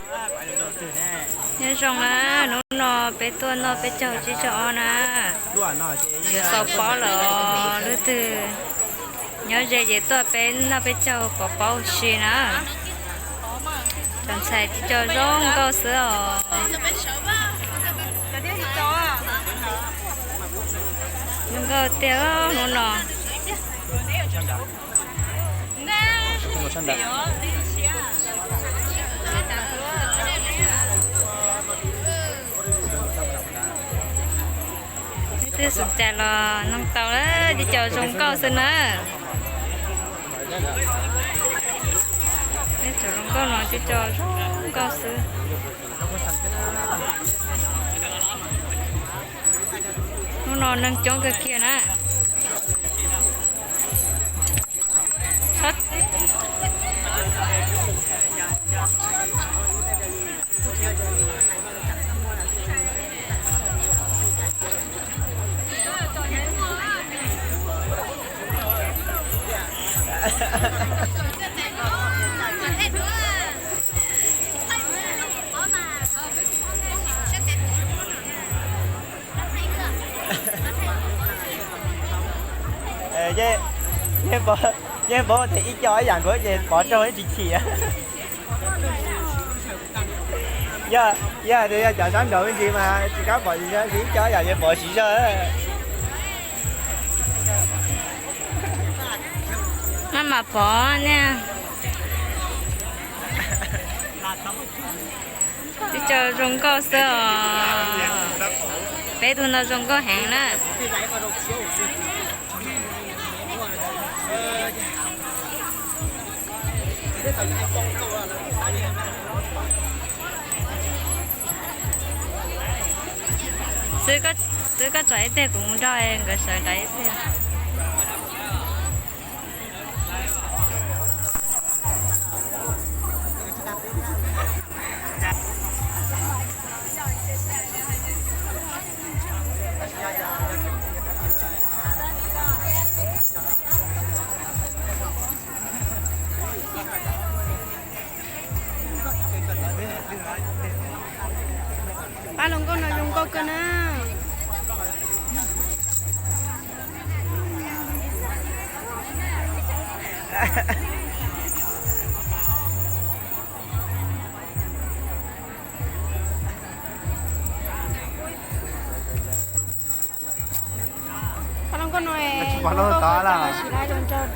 Nyob zoo na, hnub no peb tuaj noj peb caug tsib caug ob na. Yuav xaus pob lawm os, leej twg nyob ze ces tuaj peb noj peb caug pov pob ua si na. Cov ntxhais tib co zoo nkauj xwb os. Zoo nkauj tiag hnub no. Leej twg xom cai los noog tau, tib co zoo nkauj xwb na. Peb cov zoo nkauj no tib co zoo nkauj xwb. Hnub no neeg coob kawg kiag na. Yeej paub tias ib co ib yam nkaus ces pov raug ib tsis chim. Yog, yog tias yog cov sab nraud me ntsis mas tsis kam pov siv zog, ib co ib yam ces pov siv zog. Maj mam pov niaj. Tib co zoo nkauj xwb os. Peb tug no zoo nkauj heev na. Xwb koj tso ib teg kuv mus nrog nkawd sawv nrad ib teg. Pab hluas nkauj no zoo nkauj kawg na. Pab hluas nkauj no, pab hluas nkauj tod los siv lawv zoo nraug tiag.